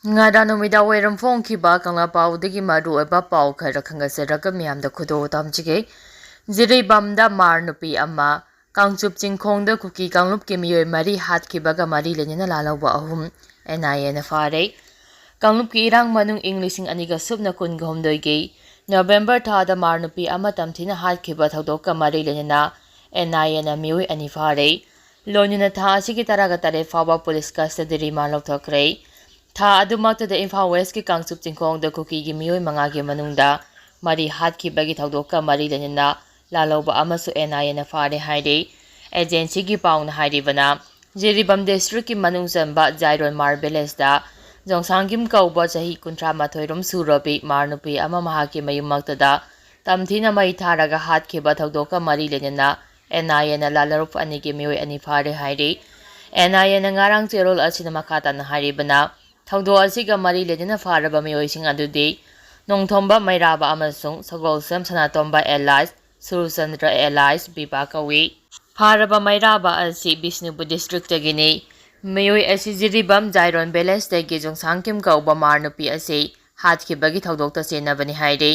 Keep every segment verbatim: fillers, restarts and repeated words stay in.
ꯉꯔꯥꯡ ꯅꯨꯃꯤꯗꯥꯡ ꯋꯥꯏꯔꯝ ꯐꯣꯡꯈꯤꯕ ꯀꯪꯂꯥ ꯄꯥꯎꯗꯒꯤ ꯃꯔꯨꯑꯣꯏꯕ ꯄꯥꯎ ꯈꯔ ꯈꯪꯒꯠꯆꯔꯒ ꯃꯤꯌꯥꯝꯗ ꯈꯨꯗꯣꯜ ꯇꯝꯖꯒꯦ꯫ ꯖꯤꯔꯤꯕꯥꯝꯗ ꯃꯥꯔ ꯅꯨꯄꯤ ꯑꯃ ꯀꯥꯡꯆꯨꯞ ꯆꯤꯡꯈꯣꯡꯗ ꯀꯨꯀꯤ ꯀꯥꯡꯂꯨꯞꯀꯤ ꯃꯤꯑꯣꯏ ꯃꯔꯤ ꯍꯥꯠꯈꯤꯕꯒ ꯃꯔꯤ ꯂꯩꯅꯅ ꯂꯥꯜꯍꯧꯕ ꯑꯍꯨꯝ ꯑꯦꯟ ꯑꯥꯏ ꯑꯦꯅ ꯐꯥꯔꯦ꯫ ꯀꯥꯡꯂꯨꯞꯀꯤ ꯏꯔꯥꯡ ꯃꯅꯨꯡ ꯏꯪ ꯂꯤꯁꯤꯡ ꯑꯅꯤꯒ ꯁꯨꯞꯅ ꯀꯨꯟꯒ ꯍꯨꯝꯗꯣꯏꯒꯤ ꯅꯕꯦꯝꯕꯔ ꯊꯥꯗ ꯃꯥꯔ ꯅꯨꯄꯤ ꯑꯃ ꯇꯝꯊꯤꯅ ꯍꯥꯠꯈꯤꯕ ꯊꯧꯗꯣꯛꯀ ꯃꯔꯤ ꯂꯩꯅꯅ ꯑꯦꯟ ꯑꯥꯏ ꯑꯦꯅ ꯃꯤꯑꯣꯏ ꯑꯅꯤ ꯐꯥꯔꯦ꯫ ꯂꯣꯏꯅꯅ ꯊꯥ ꯑꯁꯤꯒꯤ ꯇꯔꯥꯒ ꯇꯔꯦꯠ ꯐꯥꯎꯕ ꯄꯨꯂꯤꯁ ꯀꯁꯇꯗꯤ ꯔꯤꯃꯥꯟ ꯂꯧꯊꯣꯛꯈ꯭ꯔꯦ꯫ ꯊꯥ ꯑꯗꯨꯃꯛꯇꯗ ꯏꯝꯐꯥꯜ ꯋꯦꯁꯀꯤ ꯀꯥꯡꯆꯨꯞ ꯆꯤꯡꯈꯣꯡꯗ ꯀꯨꯀꯤꯒꯤ ꯃꯤꯑꯣꯏ ꯃꯉꯥꯒꯤ ꯃꯅꯨꯡꯗ ꯃꯔꯤ ꯍꯥꯠꯈꯤꯕꯒꯤ ꯊꯧꯗꯣꯛꯀ ꯃꯔꯤ ꯂꯩꯅꯅ ꯂꯥꯜꯍꯧꯕ ꯑꯃꯁꯨ ꯑꯦꯟ ꯑꯥꯏ ꯑꯦꯅ ꯐꯥꯔꯦ ꯍꯥꯏꯔꯤ꯫ ꯑꯦꯖꯦꯟꯁꯤꯒꯤ ꯄꯥꯎꯅ ꯍꯥꯏꯔꯤꯕꯅ, ꯖꯤꯔꯤꯕꯥꯝ ꯗꯤꯁꯇ꯭ꯔꯤꯛꯀꯤ ꯃꯅꯨꯡ ꯆꯟꯕ ꯖꯥꯏꯔꯣꯟ ꯃꯥꯔ ꯚꯤꯂꯦꯖꯇ ꯖꯣꯡꯁꯥꯡꯒꯤꯝ ꯀꯧꯕ ꯆꯍꯤ ꯀꯨꯟꯊ꯭ꯔꯥ ꯃꯥꯊꯣꯏ ꯔꯣꯝ ꯁꯨꯔꯕꯤ ꯃꯥꯔ ꯅꯨꯄꯤ ꯑꯃ ꯃꯍꯥꯛꯀꯤ ꯃꯌꯨꯝꯃꯛꯇꯗ ꯇꯝꯊꯤꯅ ꯃꯩ ꯊꯥꯔꯒ ꯍꯥꯠꯈꯤꯕ ꯊꯧꯗꯣꯛꯀ ꯃꯔꯤ ꯂꯩꯅꯅ ꯑꯦꯟ ꯑꯥꯏ ꯑꯦꯅ ꯂꯥꯜꯍꯧꯔꯤꯕ ꯑꯅꯤꯒꯤ ꯃꯤꯑꯣꯏ ꯑꯅꯤ ꯐꯥꯔꯦ ꯍꯥꯏꯔꯤ꯫ ꯑꯦꯟ ꯑꯥꯏ ꯑꯦꯅ ꯉꯔꯥꯡ ꯆꯦꯔꯣꯜ ꯑꯁꯤꯅ ꯃꯈꯥ ꯇꯥꯅ ꯍꯥꯏꯔꯤꯕꯅ, ꯊꯧꯗꯣꯛ ꯑꯁꯤꯒ ꯃꯔꯤ ꯂꯩꯅꯅ ꯐꯥꯔꯕ ꯃꯤꯑꯣꯏꯁꯤꯡ ꯑꯗꯨꯗꯤ ꯅꯣꯡꯊꯣꯝꯕ ꯃꯩꯔꯥꯕ ꯑꯃꯁꯨꯡ ꯁꯒꯣꯜꯁꯦꯝ ꯁꯅꯥꯇꯣꯝꯕ alias ꯁꯨꯔꯆꯟꯗ꯭ꯔ alias ꯕꯤꯕꯥ ꯀꯧꯏ꯫ ꯐꯥꯔꯕ ꯃꯩꯔꯥꯕ ꯑꯁꯤ ꯕꯤꯁꯅꯨꯄꯨꯔ ꯗꯤꯁꯇ꯭ꯔꯤꯛꯇꯒꯤꯅꯤ꯫ ꯃꯤꯑꯣꯏ ꯑꯁꯤ ꯖꯤꯔꯤꯕꯥꯝ ꯖꯥꯏꯔꯣꯟ ꯚꯤꯂꯦꯖꯇꯒꯤ ꯖꯣꯡꯁꯥꯡꯀꯤꯝ ꯀꯧꯕ ꯃꯥꯔ ꯅꯨꯄꯤ ꯑꯁꯤ ꯍꯥꯠꯈꯤꯕꯒꯤ ꯊꯧꯗꯣꯛꯇ ꯆꯦꯟꯅꯕꯅꯤ ꯍꯥꯏꯔꯤ꯫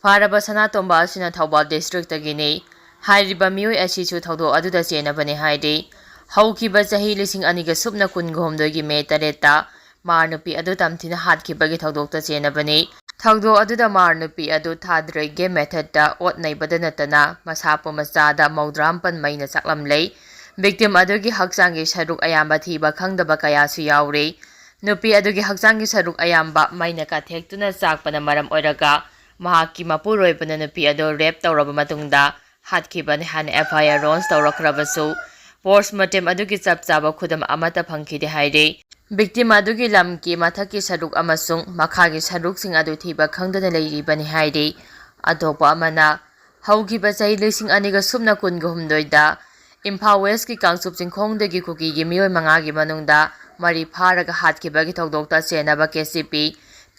ꯐꯥꯔꯕ ꯁꯅꯥꯇꯣꯝꯕ ꯑꯁꯤꯅ ꯊꯧꯕꯥꯜ ꯗꯤꯁꯇ꯭ꯔꯤꯛꯇꯒꯤꯅꯤ꯫ ꯍꯥꯏꯔꯤꯕ ꯃꯤꯑꯣꯏ ꯑꯁꯤꯁꯨ ꯊꯧꯗꯣꯛ ꯑꯗꯨꯗ ꯆꯦꯟꯅꯕꯅꯤ ꯍꯥꯏꯔꯤ꯫ ꯍꯧꯈꯤꯕ ꯆꯍꯤ ꯂꯤꯁꯤꯡ ꯑꯅꯤꯒ ꯁꯨꯞꯅ ꯀꯨꯟꯒ ꯍꯨꯝꯗꯣꯏꯒꯤ ꯃꯦ ꯇꯔꯦꯠꯇ ꯃꯥꯔ ꯅꯨꯄꯤ ꯑꯗꯨ ꯇꯝꯊꯤꯅ ꯍꯥꯠꯈꯤꯕꯒꯤ ꯊꯧꯗꯣꯛꯇ ꯆꯦꯟꯅꯕꯅꯤ꯫ ꯊꯧꯗꯣꯛ ꯑꯗꯨꯗ ꯃꯥꯔ ꯅꯨꯄꯤ ꯑꯗꯨ ꯊꯥꯗ꯭ꯔꯩꯒꯦ ꯃꯦꯊꯠꯇ ꯑꯣꯠ ꯅꯩꯕꯗ ꯅꯠꯇꯅ ꯃꯁꯥ ꯄꯨꯝꯕ ꯆꯥꯗ ꯃꯧꯗ꯭ꯔꯥꯝꯄꯟ ꯃꯩꯅ ꯆꯥꯛꯂꯝꯂꯦ꯫ ꯚꯤꯛꯇꯤꯝ ꯑꯗꯨꯒꯤ ꯍꯛꯆꯥꯡꯒꯤ ꯁꯔꯨꯛ ꯑꯌꯥꯝꯕ ꯊꯤꯕ ꯈꯪꯗꯕ ꯀꯌꯥꯁꯨ ꯌꯥꯎꯔꯤ꯫ ꯅꯨꯄꯤ ꯑꯗꯨꯒꯤ ꯍꯛꯆꯥꯡꯒꯤ ꯁꯔꯨꯛ ꯑꯌꯥꯝꯕ ꯃꯩꯅ ꯀꯥꯊꯦꯛꯇꯨꯅ ꯆꯥꯛꯄꯅ ꯃꯔꯝ ꯑꯣꯏꯔꯒ ꯃꯍꯥꯛꯀꯤ ꯃꯄꯨꯔꯣꯏꯕꯅ ꯅꯨꯄꯤ ꯑꯗꯨ ꯔꯦꯞ ꯇꯧꯔꯕ ꯃꯇꯨꯡꯗ ꯍꯥꯠꯈꯤꯕꯅꯤ ꯍꯥꯏꯅ ꯑꯦꯐ ꯑꯥꯏ ꯑꯥꯔ ꯂꯣꯟꯁ ꯇꯧꯔꯛꯈ꯭ꯔꯕꯁꯨ, ꯄꯣꯁꯃꯣꯔꯇꯦꯝ ꯑꯗꯨꯒꯤ ꯆꯞ ꯆꯥꯕ ꯈꯨꯗꯝ ꯑꯃꯠꯇ ꯐꯪꯈꯤꯗꯦ ꯍꯥꯏꯔꯤ꯫ ꯚꯤꯛꯇꯤꯝ ꯑꯗꯨꯒꯤ ꯂꯝꯒꯤ ꯃꯊꯛꯀꯤ ꯁꯔꯨꯛ ꯑꯃꯁꯨꯡ ꯃꯈꯥꯒꯤ ꯁꯔꯨꯛꯁꯤꯡ ꯑꯗꯨ ꯊꯤꯕ ꯈꯪꯗꯅ ꯂꯩꯔꯤꯕꯅꯤ ꯍꯥꯏꯔꯤ꯫ ꯑꯇꯣꯞꯄ ꯑꯃꯅ, ꯍꯧꯈꯤꯕ ꯆꯍꯤ ꯂꯤꯁꯤꯡ ꯑꯅꯤꯒ ꯁꯨꯞꯅ ꯀꯨꯟꯒ ꯍꯨꯝꯗꯣꯏꯗ ꯏꯝꯐꯥꯜ ꯋꯦꯁꯀꯤ ꯀꯥꯡꯆꯨꯞ ꯆꯤꯡꯈꯣꯡꯗꯒꯤ ꯀꯨꯀꯤꯒꯤ ꯃꯤꯑꯣꯏ ꯃꯉꯥꯒꯤ ꯃꯅꯨꯡꯗ ꯃꯔꯤ ꯐꯥꯔꯒ ꯍꯥꯠꯈꯤꯕꯒꯤ ꯊꯧꯗꯣꯛꯇ ꯆꯦꯟꯅꯕ ꯀꯦ ꯁꯤ ꯄꯤ,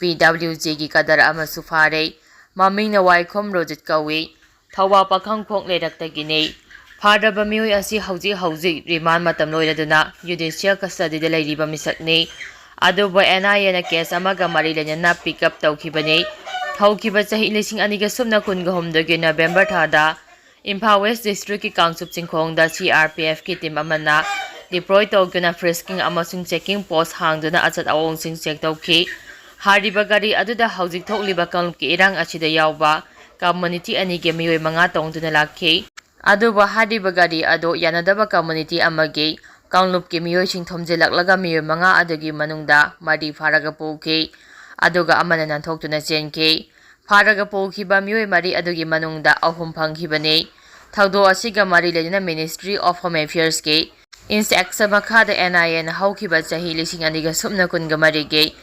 ꯄꯤ ꯗꯕ꯭ꯂꯤꯎ ꯖꯤꯒꯤ ꯀꯗꯔ ꯑꯃꯁꯨ ꯐꯥꯔꯦ꯫ ꯃꯃꯤꯡꯅ ꯋꯥꯏꯈꯣꯝ ꯔꯣꯖꯤꯠ ꯀꯧꯏ꯫ ꯊꯧꯕꯥꯜ ꯄꯥꯈꯪꯈꯣꯛ ꯂꯩꯔꯛꯇꯒꯤꯅꯤ꯫ ꯐꯥꯔꯕ ꯃꯤꯑꯣꯏ ꯑꯁꯤ ꯍꯧꯖꯤꯛ ꯍꯧꯖꯤꯛ ꯔꯤꯃꯥꯟ ꯃꯇꯝ ꯂꯣꯏꯔꯗꯨꯅ ꯖꯨꯗꯤꯁꯤꯌꯦꯜ ꯀꯁꯇꯗꯤꯗ ꯂꯩꯔꯤꯕ ꯃꯤꯁꯛꯅꯤ꯫ ꯑꯗꯨꯕꯨ ꯑꯦꯟ ꯑꯥꯏ ꯑꯦꯅ ꯀꯦꯁ ꯑꯃꯒ ꯃꯔꯤ ꯂꯩꯅꯅ ꯄꯤꯛ ꯑꯞ ꯇꯧꯈꯤꯕꯅꯤ꯫ ꯍꯧꯈꯤꯕ ꯆꯍꯤ ꯂꯤꯁꯤꯡ ꯑꯅꯤꯒ ꯁꯨꯞꯅ ꯀꯨꯟꯒ ꯍꯨꯝꯗꯣꯏꯒꯤ ꯅꯕꯦꯝꯕꯔ ꯊꯥꯗ ꯏꯝꯐꯥꯜ ꯋꯦꯁ ꯗꯤꯁꯇ꯭ꯔꯤꯛꯀꯤ Kangchup ꯆꯤꯡꯈꯣꯡꯗ C R P ꯑꯦꯐꯀꯤ team ꯑꯃꯅ ꯗꯤꯄ꯭ꯂꯣꯏ ꯇꯧꯗꯨꯅ ꯐ꯭ꯔꯤꯁꯀꯤꯡ ꯑꯃꯁꯨꯡ ꯆꯦꯀꯤꯡ ꯄꯣꯁ ꯍꯥꯡꯗꯨꯅ ꯑꯆꯠ ꯑꯋꯣꯡꯁꯤꯡ ꯆꯦꯛ ꯇꯧꯈꯤ꯫ ꯍꯥꯏꯔꯤꯕ ꯒꯥꯔꯤ ꯑꯗꯨꯗ ꯍꯧꯖꯤꯛ ꯊꯣꯛꯂꯤꯕ ꯀꯥꯡꯂꯨꯞꯀꯤ ꯏꯔꯥꯡ ꯑꯁꯤꯗ ꯌꯥꯎꯕ ꯀꯝꯃꯨꯅꯤꯇꯤ ꯑꯅꯤꯒꯤ ꯃꯤꯑꯣꯏ ꯃꯉꯥ ꯇꯣꯡꯗꯨꯅ ꯂꯥꯛꯈꯤ꯫ ꯑꯗꯨꯕꯨ ꯍꯥꯏꯔꯤꯕ ꯒꯥꯔꯤ ꯑꯗꯨ ꯌꯥꯅꯗꯕ ꯀꯝꯃꯨꯅꯤꯇꯤ ꯑꯃꯒꯤ ꯀꯥꯡꯂꯨꯞꯀꯤ ꯃꯤꯑꯣꯏꯁꯤꯡ ꯊꯣꯝꯖꯤꯜꯂꯛꯂꯒ ꯃꯤꯑꯣꯏ ꯃꯉꯥ ꯑꯗꯨꯒꯤ ꯃꯅꯨꯡꯗ ꯃꯔꯤ ꯐꯥꯔꯒ ꯄꯨꯈꯤ, ꯑꯗꯨꯒ ꯑꯃꯅ ꯅꯥꯟꯊꯣꯛꯇꯨꯅ ꯆꯦꯟꯈꯤ꯫ ꯐꯥꯔꯒ ꯄꯨꯈꯤꯕ ꯃꯤꯑꯣꯏ ꯃꯔꯤ ꯑꯗꯨꯒꯤ ꯃꯅꯨꯡꯗ ꯑꯍꯨꯝ ꯐꯪꯈꯤꯕꯅꯤ꯫ ꯊꯧꯗꯣꯛ ꯑꯁꯤꯒ ꯃꯔꯤ ꯂꯩꯅꯅ Ministry of Home Affairsꯀꯤ ꯏꯟꯁꯄꯦꯛꯁꯟ ꯃꯈꯥꯗ ꯑꯦꯟ ꯑꯥꯏ ꯑꯦꯅ ꯍꯧꯈꯤꯕ ꯆꯍꯤ ꯂꯤꯁꯤꯡ ꯑꯅꯤꯒ ꯁꯨꯞꯅ ꯀꯨꯟꯒ ꯃꯔꯤꯒꯤ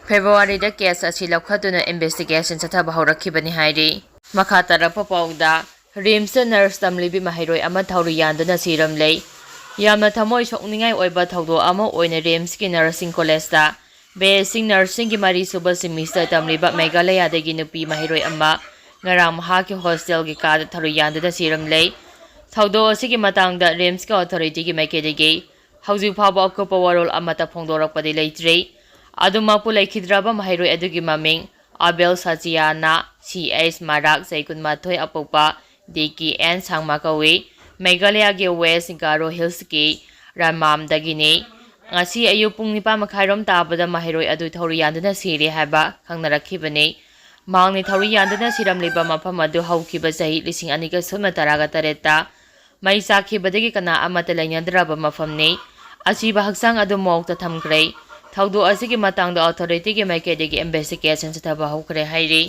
ꯐꯦꯕ꯭ꯔꯨꯋꯥꯔꯤꯗ ꯀꯦꯁ ꯑꯁꯤ ꯂꯧꯈꯠꯇꯨꯅ ꯏꯟꯚꯦꯁꯇꯤꯒꯦꯁꯟ ꯆꯠꯊꯕ ꯍꯧꯔꯛꯈꯤꯕꯅꯤ ꯍꯥꯏꯔꯤ꯫ ꯃꯈꯥ ꯇꯥꯔꯛꯄ ꯄꯥꯎꯗ, ꯔꯤꯝꯁꯇ ꯅꯔꯁ ꯇꯝꯂꯤꯕꯤ ꯃꯍꯩꯔꯣꯏ ꯑꯃ ꯊꯧꯔꯤ ꯌꯥꯟꯗꯨꯅ ꯁꯤꯔꯝꯂꯦ꯫ ꯌꯥꯝꯅ ꯊꯃꯣꯏ ꯁꯣꯛꯅꯤꯡꯉꯥꯏ ꯑꯣꯏꯕ ꯊꯧꯗꯣꯛ ꯑꯃ ꯑꯣꯏꯅ ꯔꯤꯝꯁꯀꯤ ꯅꯔꯁꯤꯡ ꯀꯣꯂꯦꯖꯇ ꯕꯤ ꯑꯦꯁ ꯁꯤ ꯅꯔꯁꯤꯡꯒꯤ ꯃꯔꯤꯁꯨꯕ ꯁꯤꯃꯤꯁꯇꯔ ꯇꯝꯂꯤꯕ ꯃꯦꯘꯥꯂꯌꯥꯗꯒꯤ ꯅꯨꯄꯤ ꯃꯍꯩꯔꯣꯏ ꯑꯃ ꯉꯔꯥꯡ ꯃꯍꯥꯛꯀꯤ ꯍꯣꯁꯇꯦꯜꯒꯤ ꯀꯥꯗ ꯊꯧꯔꯤ ꯌꯥꯟꯗꯨꯅ ꯁꯤꯔꯝꯂꯦ꯫ ꯊꯧꯗꯣꯛ ꯑꯁꯤꯒꯤ ꯃꯇꯥꯡꯗ ꯔꯤꯝꯁꯀꯤ ꯑꯣꯊꯣꯔꯤꯇꯤꯒꯤ ꯃꯥꯏꯀꯩꯗꯒꯤ ꯍꯧꯖꯤꯛ ꯐꯥꯎꯕ ꯑꯀꯨꯞꯄ ꯋꯥꯔꯣꯜ ꯑꯃꯠꯇ ꯐꯣꯡꯗꯣꯔꯛꯄꯗꯤ ꯂꯩꯇ꯭ꯔꯤ꯫ ꯑꯗꯨꯃꯛꯄꯨ, ꯂꯩꯈꯤꯗ꯭ꯔꯕ ꯃꯍꯩꯔꯣꯏ ꯑꯗꯨꯒꯤ ꯃꯃꯤꯡ ꯑꯕꯦꯜ ꯁꯆꯤꯌꯥꯅꯥ, ꯁꯤ ꯑꯩꯆ ꯃꯔꯥꯛ, ꯆꯍꯤ ꯀꯨꯟꯃꯥꯊꯣꯏ, ꯑꯄꯣꯛꯄ ꯗꯤ ꯀꯦ ꯑꯦꯟ ꯁꯥꯡꯃꯥ ꯀꯧꯏ꯫ ꯃꯦꯘꯥꯂꯌꯥꯒꯤ ꯋꯦꯁ ꯒꯥꯔꯣ ꯍꯤꯜꯁꯀꯤ ꯔꯥꯟꯃꯥꯝꯗꯒꯤꯅꯤ꯫ ꯉꯁꯤ ꯑꯌꯨꯛ ꯄꯨꯡ ꯅꯤꯄꯥꯟ ꯃꯈꯥꯏꯔꯣꯝ ꯇꯥꯕꯗ ꯃꯍꯩꯔꯣꯏ ꯑꯗꯨ ꯊꯧꯔꯤ ꯌꯥꯟꯗꯨꯅ ꯁꯤꯔꯦ ꯍꯥꯏꯕ ꯈꯪꯅꯔꯛꯈꯤꯕꯅꯤ꯫ ꯃꯍꯥꯛꯅꯤ ꯊꯧꯔꯤ ꯌꯥꯟꯗꯨꯅ ꯁꯤꯔꯝꯂꯤꯕ ꯃꯐꯝ ꯑꯗꯨ ꯍꯧꯈꯤꯕ ꯆꯍꯤ ꯂꯤꯁꯤꯡ ꯑꯅꯤꯒ ꯁꯨꯞꯅ ꯇꯔꯥꯒ ꯇꯔꯦꯠꯇ ꯃꯩ ꯆꯥꯛꯈꯤꯕꯗꯒꯤ ꯀꯅꯥ ꯑꯃꯠꯇ ꯂꯩꯅꯗ꯭ꯔꯕ ꯃꯐꯝꯅꯤ꯫ ꯑꯁꯤꯕ ꯍꯛꯆꯥꯡ ꯑꯗꯨ ꯃꯣꯔꯒꯇ ꯊꯝꯈ꯭ꯔꯦ꯫ ꯊꯧꯗꯣꯛ ꯑꯁꯤꯒꯤ ꯃꯇꯥꯡꯗ ꯑꯣꯊꯣꯔꯤꯇꯤꯒꯤ ꯃꯥꯏꯀꯩꯗꯒꯤ ꯏꯟꯚꯦꯁꯇꯤꯒꯦꯁꯟ ꯆꯠꯊꯕ ꯍꯧꯈ꯭ꯔꯦ ꯍꯥꯏꯔꯤ꯫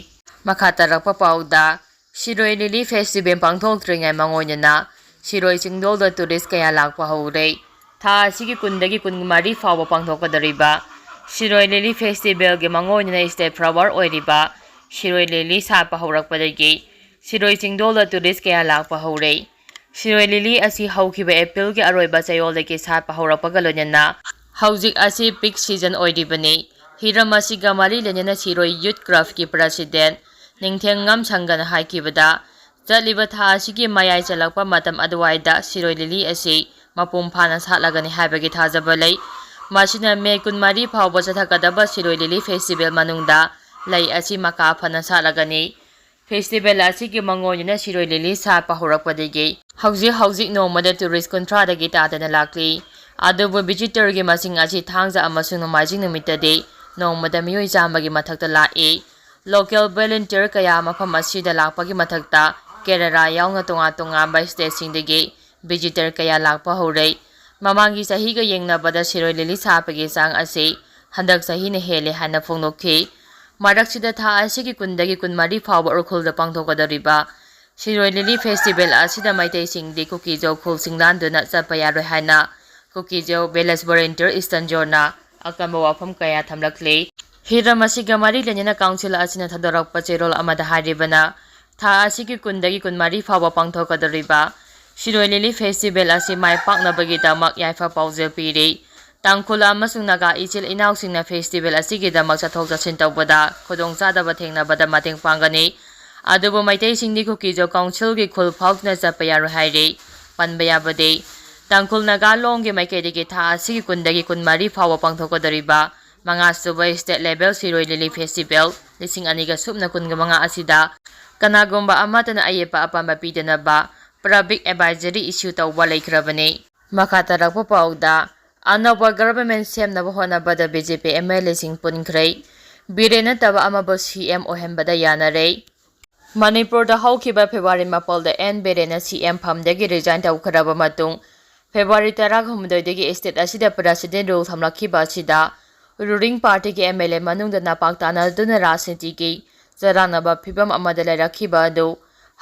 ꯃꯈꯥ ꯇꯥꯔꯛꯄ ꯄꯥꯎꯗ, ꯁꯤꯔꯣꯏ ꯂꯤꯂꯤ ꯐꯦꯁꯇꯤꯚꯦꯜ ꯄꯥꯡꯊꯣꯛꯇ꯭ꯔꯤꯉꯩ ꯃꯥꯡꯑꯣꯏꯅꯅ ꯁꯤꯔꯣꯏ ꯆꯤꯡꯗꯣꯜꯗ ꯇꯨꯔꯤꯁ ꯀꯌꯥ ꯂꯥꯛꯄ ꯍꯧꯔꯦ꯫ ꯊꯥ ꯑꯁꯤꯒꯤ ꯀꯨꯟꯗꯒꯤ ꯀꯨꯟꯃꯔꯤ ꯐꯥꯎꯕ ꯄꯥꯡꯊꯣꯛꯀꯗꯧꯔꯤꯕ ꯁꯤꯔꯣꯏ ꯂꯤꯂꯤ ꯐꯦꯁꯇꯤꯚꯦꯜꯒꯤ ꯃꯥꯡꯑꯣꯏꯅꯅ ꯁ꯭ꯇꯦꯠ ꯐ꯭ꯂꯥꯋꯔ ꯑꯣꯏꯔꯤꯕ ꯁꯤꯔꯣꯏ ꯂꯤꯂꯤ ꯁꯥꯠꯄ ꯍꯧꯔꯛꯄꯗꯒꯤ ꯁꯤꯔꯣꯏ ꯆꯤꯡꯗꯣꯜꯗ ꯇꯨꯔꯤꯁ ꯀꯌꯥ ꯂꯥꯛꯄ ꯍꯧꯔꯦ꯫ ꯁꯤꯔꯣꯏ ꯂꯤꯂꯤ ꯑꯁꯤ ꯍꯧꯈꯤꯕ ꯑꯦꯄ꯭ꯔꯤꯜꯒꯤ ꯑꯔꯣꯏꯕ ꯆꯌꯣꯜꯗꯒꯤ ꯁꯥꯠꯄ ꯍꯧꯔꯛꯄꯒ ꯂꯣꯏꯅꯅ ꯍꯧꯖꯤꯛ ꯑꯁꯤ ꯄꯤꯛ ꯁꯤꯖꯟ ꯑꯣꯏꯔꯤꯕꯅꯤ꯫ ꯍꯤꯔꯝ ꯑꯁꯤꯒ ꯃꯔꯤ ꯂꯩꯅꯅ ꯁꯤꯔꯣꯏ ꯌꯨꯠ ꯀ꯭ꯂꯕꯀꯤ ꯄ꯭ꯔꯁꯤꯗꯦꯟ ꯅꯤꯡꯊꯦꯡꯉꯝ ꯁꯪꯒꯅ ꯍꯥꯏꯈꯤꯕꯗ, ꯆꯠꯂꯤꯕ ꯊꯥ ꯑꯁꯤꯒꯤ ꯃꯌꯥꯏ ꯆꯜꯂꯛꯄ ꯃꯇꯝ ꯑꯗꯨꯋꯥꯏꯗ ꯁꯤꯔꯣꯏ ꯂꯤꯂꯤ ꯑꯁꯤ ꯃꯄꯨꯡ ꯐꯥꯅ ꯁꯥꯠꯂꯒꯅꯤ ꯍꯥꯏꯕꯒꯤ ꯊꯥꯖꯕ ꯂꯩ꯫ ꯃꯁꯤꯅ ꯃꯦ ꯀꯨꯟꯃꯔꯤ ꯐꯥꯎꯕ ꯆꯠꯊꯒꯗꯕ ꯁꯤꯔꯣꯏ ꯂꯤꯂꯤ ꯐꯦꯁꯇꯤꯚꯦꯜ ꯃꯅꯨꯡꯗ ꯂꯩ ꯑꯁꯤ ꯃꯀꯥ ꯐꯅ ꯁꯥꯠꯂꯒꯅꯤ꯫ ꯐꯦꯁꯇꯤꯚꯦꯜ ꯑꯁꯤꯒꯤ ꯃꯉꯣꯟꯗꯨꯅ ꯁꯤꯔꯣꯏ ꯂꯤꯂꯤ ꯁꯥꯠꯄ ꯍꯧꯔꯛꯄꯗꯒꯤ ꯍꯧꯖꯤꯛ ꯍꯧꯖꯤꯛ ꯅꯣꯡꯃꯗ ꯇꯨꯔꯤꯁ ꯀꯨꯟꯊ꯭ꯔꯥꯗꯒꯤ ꯇꯥꯗꯅ ꯂꯥꯛꯂꯤ꯫ ꯑꯗꯨꯕꯨ ꯚꯤꯖꯤꯇꯔꯒꯤ ꯃꯁꯤꯡ ꯑꯁꯤ ꯊꯥꯡꯖ ꯑꯃꯁꯨꯡ ꯅꯣꯡꯃꯥꯏꯖꯤꯡ ꯅꯨꯃꯤꯠꯇꯗꯤ ꯅꯣꯡꯃꯗ ꯃꯤꯑꯣꯏ ꯆꯥꯝꯃꯒꯤ ꯃꯊꯛꯇ ꯂꯥꯛꯏ꯫ ꯂꯣꯀꯦꯜ ꯚꯣꯂꯨꯟꯇꯤꯌꯔ ꯀꯌꯥ ꯃꯐꯝ ꯑꯁꯤꯗ ꯂꯥꯛꯄꯒꯤ ꯃꯊꯛꯇ ꯀꯦꯔꯂꯥ ꯌꯥꯎꯅ ꯇꯣꯉꯥꯟ ꯇꯣꯉꯥꯟꯕ ꯁ꯭ꯇꯦꯠꯁꯤꯡꯗꯒꯤ ꯚꯤꯖꯤꯇꯔ ꯀꯌꯥ ꯂꯥꯛꯄ ꯍꯧꯔꯦ꯫ ꯃꯃꯥꯡꯒꯤ ꯆꯍꯤꯒ ꯌꯦꯡꯅꯕꯗ ꯁꯤꯔꯣꯏ ꯂꯤꯂꯤ ꯁꯥꯠꯄꯒꯤ ꯆꯥꯡ ꯑꯁꯤ ꯍꯟꯗꯛ ꯆꯍꯤꯅ ꯍꯦꯜꯂꯦ ꯍꯥꯏꯅ ꯐꯣꯡꯗꯣꯛꯈꯤ꯫ ꯃꯔꯛꯁꯤꯗ ꯊꯥ ꯑꯁꯤꯒꯤ ꯀꯨꯟꯗꯒꯤ ꯀꯨꯟꯃꯔꯤ ꯐꯥꯎꯕ ꯎꯈ꯭ꯔꯨꯜꯗ ꯄꯥꯡꯊꯣꯛꯀꯗꯧꯔꯤꯕ ꯁꯤꯔꯣꯏ ꯂꯤꯂꯤ ꯐꯦꯁꯇꯤꯚꯦꯜ ꯑꯁꯤꯗ ꯃꯩꯇꯩꯁꯤꯡꯗꯤ ꯀꯨꯀꯤꯖꯧ ꯈꯨꯜ ꯁꯤꯡꯂꯥꯟꯗꯨꯅ ꯆꯠꯄ ꯌꯥꯔꯣꯏ ꯍꯥꯏꯅ ꯀꯨꯀꯤꯖꯧ ꯚꯤꯂꯦꯖ ꯚꯣꯂꯨꯟꯇꯤꯌꯔ ꯏꯁꯇꯔꯟ ꯖꯣꯟꯅ ꯑꯀꯟꯕ ꯋꯥꯐꯝ ꯀꯌꯥ ꯊꯝꯂꯛꯂꯤ꯫ ꯍꯤꯔꯝ ꯑꯁꯤꯒ ꯃꯔꯤ ꯂꯩꯅꯅ ꯀꯥꯎꯟꯁꯤꯜ ꯑꯁꯤꯅ ꯊꯥꯗꯣꯔꯛꯄ ꯆꯦꯔꯣꯜ ꯑꯃꯗ ꯍꯥꯏꯔꯤꯕꯅ, ꯊꯥ ꯑꯁꯤꯒꯤ ꯀꯨꯟꯗꯒꯤ ꯀꯨꯟꯃꯔꯤ ꯐꯥꯎꯕ ꯄꯥꯡꯊꯣꯛꯀꯗꯧꯔꯤꯕ ꯁꯤꯔꯣꯏ ꯂꯤꯂꯤ ꯐꯦꯁꯇꯤꯚꯦꯜ ꯑꯁꯤ ꯃꯥꯏ ꯄꯥꯛꯅꯕꯒꯤꯗꯃꯛ ꯌꯥꯏꯐ ꯄꯥꯎꯖꯦꯜ ꯄꯤꯔꯤ꯫ ꯇꯥꯡꯈꯨꯜ ꯑꯃꯁꯨꯡ ꯅꯥꯒꯥ ꯏꯆꯤꯜ ꯏꯅꯥꯎꯁꯤꯡꯅ ꯐꯦꯁꯇꯤꯚꯦꯜ ꯑꯁꯤꯒꯤꯗꯃꯛ ꯆꯠꯊꯣꯛ ꯆꯠꯁꯤꯟ ꯇꯧꯕꯗ ꯈꯨꯗꯣꯡꯆꯥꯗꯕ ꯊꯦꯡꯅꯕꯗ ꯃꯇꯦꯡ ꯄꯥꯡꯒꯅꯤ꯫ ꯑꯗꯨꯕꯨ ꯃꯩꯇꯩꯁꯤꯡꯗꯤ ꯀꯨꯀꯤꯖꯧ ꯀꯥꯎꯟꯁꯤꯜꯒꯤ ꯈꯨꯜ ꯐꯥꯎꯗꯨꯅ ꯆꯠꯄ ꯌꯥꯔꯣꯏ ꯍꯥꯏꯔꯤ꯫ ꯄꯟꯕ ꯌꯥꯕꯗꯤ, ꯇꯥꯡꯈꯨꯜ ꯅꯥꯒꯥ ꯂꯣꯟꯒꯤ ꯃꯥꯏꯀꯩꯗꯒꯤ ꯊꯥ ꯑꯁꯤꯒꯤ ꯀꯨꯟꯗꯒꯤ ꯀꯨꯟꯃꯔꯤ ꯐꯥꯎꯕ ꯄꯥꯡꯊꯣꯛꯀꯗꯧꯔꯤꯕ ꯃꯉꯥꯁꯨꯕ ꯁ꯭ꯇꯦꯠ ꯂꯦꯚꯦꯜ ꯁꯤꯔꯣꯏ ꯂꯤꯂꯤ ꯐꯦꯁꯇꯤꯚꯦꯜ ꯂꯤꯁꯤꯡ ꯑꯅꯤꯒ ꯁꯨꯞꯅ ꯀꯨꯟꯒ ꯃꯉꯥ ꯑꯁꯤꯗ ꯀꯅꯥꯒꯨꯝꯕ ꯑꯃꯠꯇꯅ ꯑꯌꯦꯠꯄ ꯑꯄꯥꯝꯕ ꯄꯤꯗꯅꯕ ꯄꯕ꯭ꯂꯤꯛ ꯑꯦꯗꯚꯥꯏꯖꯔꯤ ꯏꯁꯨ ꯇꯧꯕ ꯂꯩꯈ꯭ꯔꯕꯅꯤ꯫ ꯃꯈꯥ ꯇꯥꯔꯛꯄ ꯄꯥꯎꯗ, ꯑꯅꯧꯕ ꯒꯚꯔꯟꯃꯦꯟ ꯁꯦꯝꯅꯕ ꯍꯣꯠꯅꯕꯗ B J P M L ꯑꯦꯁꯤꯡ ꯄꯨꯟꯈ꯭ꯔꯦ꯫ ꯕꯤꯔꯦꯟ ꯅꯠꯇꯕ ꯑꯃꯕꯨ ꯁꯤ ꯑꯦꯝ ꯑꯣꯏꯍꯟꯕꯗ ꯌꯥꯅꯔꯦ꯫ ꯃꯅꯤꯄꯨꯔꯗ ꯍꯧꯈꯤꯕ ꯐꯦꯕ꯭ꯔꯨꯋꯥꯔꯤ ꯃꯥꯄꯜꯗ ꯑꯦꯟ ꯕꯤꯔꯦꯟꯅ ꯁꯤ ꯑꯦꯝ ꯐꯝꯗꯒꯤ ꯔꯤꯖꯥꯏꯟ ꯇꯧꯈ꯭ꯔꯕ ꯃꯇꯨꯡ, ꯐꯦꯕ꯭ꯔꯨꯋꯥꯔꯤ ꯇꯔꯥꯍꯨꯝꯗꯣꯏꯗꯒꯤ ꯁ꯭ꯇꯦꯠ ꯑꯁꯤꯗ ꯄ꯭ꯔꯦꯁꯤꯗꯦꯟ ꯔꯨꯜ ꯊꯝꯂꯛꯈꯤꯕ ꯑꯁꯤꯗ ꯔꯨꯂꯤꯡ ꯄꯥꯔꯇꯤꯒꯤ ꯑꯦꯝ ꯑꯦꯜ ꯑꯦ ꯃꯅꯨꯡꯗ ꯅꯄꯥꯛ ꯇꯥꯅꯗꯨꯅ ꯔꯥꯖꯅꯤꯇꯤꯒꯤ ꯆꯔꯥꯡꯅꯕ ꯐꯤꯕꯝ ꯑꯃꯗ ꯂꯩꯔꯛꯈꯤꯕ ꯑꯗꯨ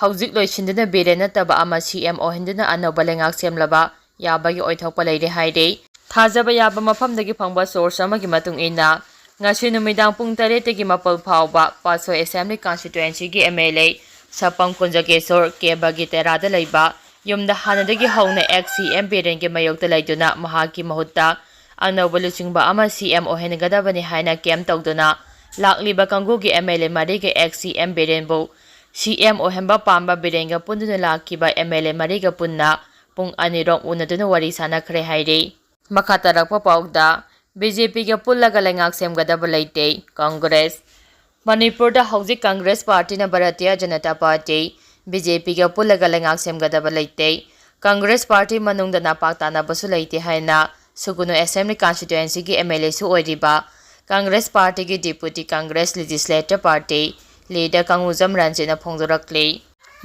ꯍꯧꯖꯤꯛ ꯂꯣꯏꯁꯤꯟꯗꯨꯅ ꯕꯤꯔꯦꯟ ꯅꯠꯇꯕ ꯑꯃ ꯁꯤ ꯑꯦꯝ ꯑꯣꯏꯍꯟꯗꯨꯅ ꯑꯅꯧꯕ ꯂꯩꯉꯥꯛ ꯁꯦꯝꯂꯕ ꯌꯥꯕꯒꯤ ꯑꯣꯏꯊꯣꯛꯄ ꯂꯩꯔꯦ ꯍꯥꯏꯔꯤ꯫ ꯊꯥꯖꯕ ꯌꯥꯕ ꯃꯐꯝꯗꯒꯤ ꯐꯪꯕ ꯁꯣꯔꯁ ꯑꯃꯒꯤ ꯃꯇꯨꯡ ꯏꯟꯅ, ꯉꯁꯤ ꯅꯨꯃꯤꯗꯥꯡ ꯄꯨꯡ ꯇꯔꯦꯠꯇꯒꯤ ꯃꯥꯄꯜ ꯐꯥꯎꯕ ꯄꯥꯠꯁꯣꯏ ꯑꯦꯁꯦꯝꯕ꯭ꯂꯤ ꯀꯟꯁꯇꯤꯇ꯭ꯋꯦꯟꯁꯤꯒꯤ ꯑꯦꯝ ꯑꯦꯜ ꯑꯦ ꯁꯄꯝ ꯀꯨꯟꯖꯒꯦꯁꯣꯔ ꯀꯦ ꯕꯒꯤꯇꯦꯔꯥꯗ ꯂꯩꯕ ꯌꯨꯝꯗ ꯍꯥꯟꯅꯗꯒꯤ ꯍꯧꯅ ꯑꯦꯛꯁ ꯁꯤ ꯑꯦꯝ ꯕꯤꯔꯦꯟꯒꯤ ꯃꯥꯌꯣꯛꯇ ꯂꯩꯗꯨꯅ ꯃꯍꯥꯛꯀꯤ ꯃꯍꯨꯠꯇ ꯑꯅꯧꯕ ꯂꯨꯆꯤꯡꯕ ꯑꯃ ꯁꯤ ꯑꯦꯝ ꯑꯣꯏꯍꯟꯒꯗꯕꯅꯤ ꯍꯥꯏꯅ ꯀꯦꯝ ꯇꯧꯗꯨꯅ ꯂꯥꯛꯂꯤꯕ ꯀꯥꯡꯕꯨꯒꯤ ꯑꯦꯝ ꯑꯦꯜ ꯑꯦ ꯃꯔꯤꯒ ꯑꯦꯛꯁ ꯁꯤ ꯑꯦꯝ ꯕꯤꯔꯦꯟꯕꯨ ꯁꯤ ꯑꯦꯝ ꯑꯣꯏꯍꯟꯕ ꯄꯥꯝꯕ ꯕꯤꯔꯦꯟꯒ ꯄꯨꯟꯗꯨꯅ ꯂꯥꯛꯈꯤꯕ ꯑꯦꯝ ꯑꯦꯜ ꯑꯦ ꯃꯔꯤꯒ ꯄꯨꯟꯅ ꯄꯨꯡ ꯑꯅꯤꯔꯣꯝ ꯎꯅꯗꯨꯅ ꯋꯥꯔꯤ ꯁꯥꯟꯅꯈ꯭ꯔꯦ ꯍꯥꯏꯔꯤ꯫ ꯃꯈꯥ ꯇꯥꯔꯛꯄ ꯄꯥꯎꯗ, ꯕꯤ ꯖꯦ ꯄꯤꯒ ꯄꯨꯜꯂꯒ ꯂꯩꯉꯥꯛ ꯁꯦꯝꯒꯗꯕ ꯂꯩꯇꯦ, ꯀꯪꯒ꯭ꯔꯦꯁ꯫ ꯃꯅꯤꯄꯨꯔꯗ ꯍꯧꯖꯤꯛ Congress ꯄꯥꯔꯇꯤꯅ Bharatiya Janata party, B J ꯄꯤꯒ ꯄꯨꯜꯂꯒ ꯂꯩꯉꯥꯛ ꯁꯦꯝꯒꯗꯕ ꯂꯩꯇꯦ꯫ ꯀꯪꯒ꯭ꯔꯦꯁ ꯄꯥꯔꯇꯤ ꯃꯅꯨꯡꯗ ꯅꯄꯥꯛ ꯇꯥꯅꯕꯁꯨ ꯂꯩꯇꯦ ꯍꯥꯏꯅ ꯁꯨꯒꯨꯅꯨ ꯑꯦꯁꯦꯝꯕ꯭ꯂꯤ ꯀꯟꯁꯇꯤꯇ꯭ꯋꯦꯟꯁꯤꯒꯤ ꯑꯦꯝ ꯑꯦꯜ ꯑꯦꯁꯨ ꯑꯣꯏꯔꯤꯕ ꯀꯪꯒ꯭ꯔꯦꯁ ꯄꯥꯔꯇꯤꯒꯤ deputy congress legislator party leader Kangujam ꯔꯟꯖꯤꯠꯅ ꯐꯣꯡꯗꯣꯔꯛꯂꯤ꯫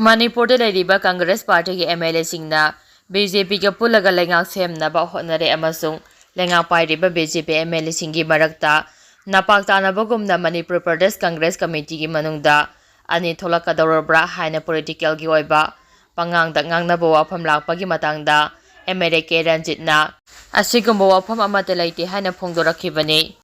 ꯃꯅꯤꯄꯨꯔꯗ ꯂꯩꯔꯤꯕ ꯀꯪꯒ꯭ꯔꯦꯁ ꯄꯥꯔꯇꯤꯒꯤ ꯑꯦꯝ ꯑꯦꯜ ꯑꯦꯁꯤꯡꯅ ꯕꯤ ꯖꯦ ꯄꯤꯒ ꯄꯨꯜꯂꯒ ꯂꯩꯉꯥꯛ ꯁꯦꯝꯅꯕ ꯍꯣꯠꯅꯔꯦ ꯑꯃꯁꯨꯡ ꯂꯩꯉꯥꯛ ꯄꯥꯏꯔꯤꯕ B J P M L ꯑꯦꯁꯤꯡꯒꯤ ꯃꯔꯛꯇ ꯅꯄꯥꯛ ꯇꯥꯅꯕꯒꯨꯝꯅ ꯃꯅꯤꯄꯨꯔ ꯄ꯭ꯔꯗꯦꯁ ꯀꯪꯒ꯭ꯔꯦꯁ ꯀꯃꯤꯇꯤꯒꯤ ꯃꯅꯨꯡꯗ ꯑꯅꯤ ꯊꯣꯛꯂꯛꯀꯗꯧꯔꯕ꯭ꯔꯥ ꯍꯥꯏꯅ ꯄꯣꯂꯤꯇꯤꯀꯦꯜꯒꯤ ꯑꯣꯏꯕ ꯄꯉꯥꯡꯗ ꯉꯥꯡꯅꯕ ꯋꯥꯐꯝ ꯂꯥꯛꯄꯒꯤ ꯃꯇꯥꯡꯗ ꯑꯦꯝ ꯑꯦꯜ ꯑꯦ ꯀꯦ ꯔꯟꯖꯤꯠꯅ ꯑꯁꯤꯒꯨꯝꯕ ꯋꯥꯐꯝ ꯑꯃꯠꯇ ꯂꯩꯇꯦ ꯍꯥꯏꯅ ꯐꯣꯡꯗꯣꯔꯛꯈꯤꯕꯅꯤ꯫